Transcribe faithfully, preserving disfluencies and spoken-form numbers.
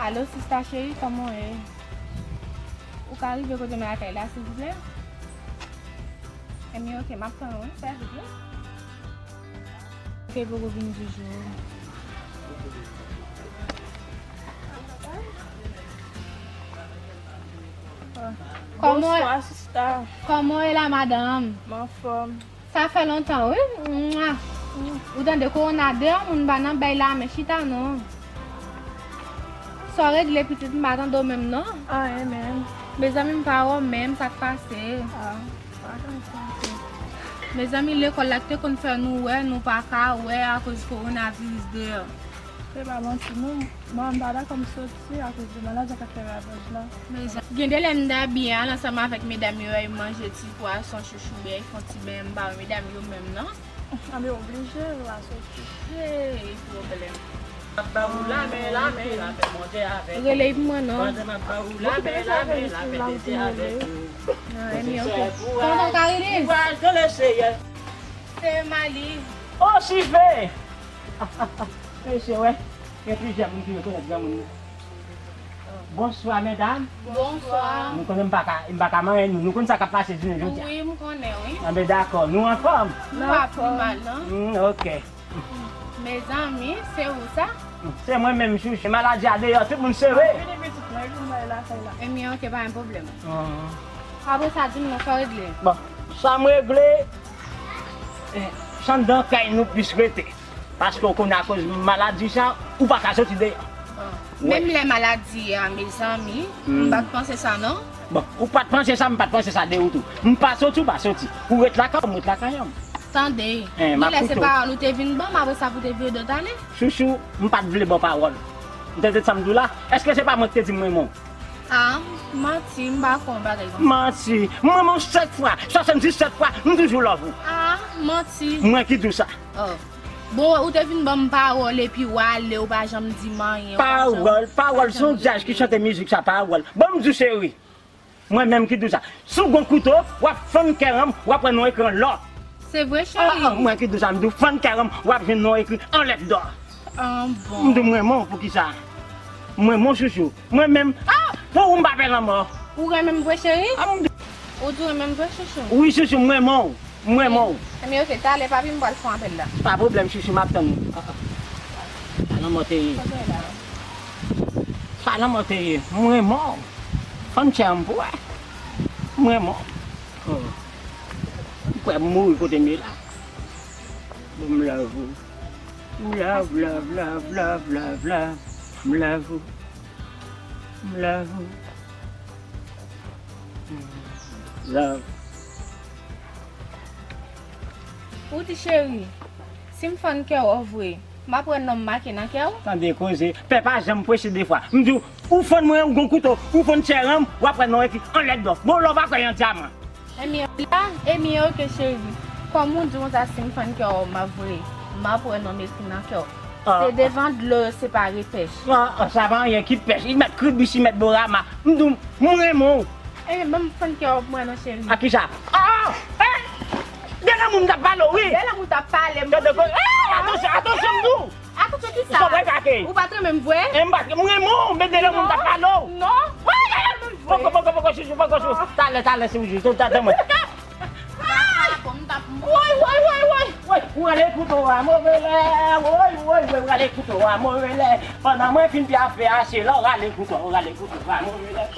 Alo, sista cheri, kòman w ye? Ou ka rive kote m lakay la, silvouplè? Ebyen, oke, m ap tann ou, wi, fè vit, wi. Oke, poko vin toujou. Kòman, bonswa, sista. Kòman w ye la, madanm? M anfòm. Sa fè lontan, wi. Mwa. Ou tande kowona de, moun pa nan bèy la, men chita non. Sa w regle pitit, m pa tande w menm non. Anyen menm. Mezanmi, m pa wè w menm, sa k pase? Ah, pa konn sa. Mezanmi, lekòl la ki te konn fè nou wè, nou pa ka wè akoz kowonaviris deyò. Se pa manti non. Mwen, m pa dakò m soti akoz de maladi k ap fè ravaj la. Mezanmi, gen de lè m ta byen al ansanm avèk medam yo, y manje ti pwason, chouchoube, y fè yon ti beny, m pa wè medam yo menm non. Anben oblije, yo pa soti. Hey, pwoblèm. M ap ba ou lamen, lamen, lamen, monte avèk ou. Rele pou mwen non. Pandan m ap ba ou lamen, lamen, lamen, monte avèk ou. Ah, ebyen, oke. Tonton Karilis. Kouraj dans le Seigneur. Se Mali. Oh, Sife! Mesye, wè, gen plizyè moun ki rekonèt granmoun nan. Bonswa, medam. Bonswa. Nou konnen m pa ka, m pa ka manyen nou. Nou konn sa k ap pase jounen jodi a. Wi, m konnen, wi. Anben, dakò. Nou anfòm? Nou pa pi mal, non. Hmm, oke. Mezanmi, se ou sa? Se mwen menm, chouchou. Maladi a deyò, tout moun sere. Vini pitit mwen, vin mwen lakay la. Ebyen, oke, pa gen pwoblèm. Apre sa, di m non, sa w regle? Bon, sa m regle, eh, se anndan kay nou plis rete. Paske w konnen akoz maladi sa, ou pa ka soti deyò. Ah. Wè. Menm lè maladi a, mezanmi, m pa t panse sa non. Bon, ou pa t panse sa, m pa t panse sa de ou tou. M pa soti, ou pa soti. Ou ret lakay ou, m ret lakay m. Tande, eh, gen lè se pawòl ou te vin ban m, apre sa pou te vire do t ale. Chouchou, m pa t vle ba w pawòl. Ou tande sa m di w la? Èske se pa mwen ki te di m renmen w? Ah, manti, m pa kwè yon bagay konsa. Manti. M renmen w sèt fwa, swasanndisèt fwa, m toujou love ou. Ah, manti. Mwen ki di w sa. Oh. Bon, ou te vin ban m pawòl epi w ale, ou pa janm di m anyen, ou pa janm, pawòl, pawòl, se yon dyaj ki chante mizik sa, pawòl. Ban m di w, cheri. Mwen menm ki di w sa. Si w gon kouto, w ap fann kè ranm, w ap wè non ekri an lò. Se vre, cheri? Ah, ah, mwen ki di w sa, m di w fann kè ranm, w ap jwenn non ekri an lèt dò. Ah, bon. M di w m renmen w, poukisa? M renmen w, chouchou. Mwen menm, ah, pou ou m pa pè lanmò. Ou renmen m vre, cheri? Ah, m di w. Ou di w renmen m vre, chouchou? Wi, chouchou, m renmen w. M renmen w. Ebyen, oke, talè, papi, m pral fè yon apèl la. Pa pwoblèm, chouchou, m ap tann ou. Ah, ah. Pa lanmò te ye. Kote w la? Pa lanmò te ye. M renmen w. Fann chè m pou wè. M renmen w. Oh. M kwè m mouri kote m ye la. Bon, m love ou. M love, love, love, love, love, love. M love ou. M love ou. Love. Ou di cheri, si m fann kè w vre, m ap wè non m make nan kè w? Tande koze, pè pa janm preche de fwa. M di w, ou fann mwen, ou gon kouto, ou fann chè ranm, w ap wè non ekri an lèt dò. Bon, lè w pa kwè yon dyaman. Ebyen, la, ebyen, oke, cheri. Kòm ou di konsa, si m fann kè w vre, m ap wè non m ekri nan kè w. Ah. Se devan dlo yo separe pèch. Ah, ah, sa pa anyen ki pèch. Li mèt kribich, li mèt borama. M di w, m renmen w. Ebyen, ban m fann kè w pou mwen non, cheri. A kisa? Ah! Eh! De lanmou m t ap pale w, wi. De lanmou w t ap pale m. Tande ko-, eh, atansyon, atansyon, m di w. Atansyon, kisa? Ou pa t renmen m vre? Eh, m pa, m renmen w, men de lanmou m t ap pale w. Non, non. Woy, woy, woy. Poko, poko, poko, chouchou, poko, chouchou. Talè, talè, si w jis, talè, mwen. Woy, woy, woy, woy. Woy, ou rale kouto a move lè. Woy, woy, woy, ou rale kouto a move lè. Pandan mwen fin pyafe a, se la w rale kouto, w rale kouto a move lè.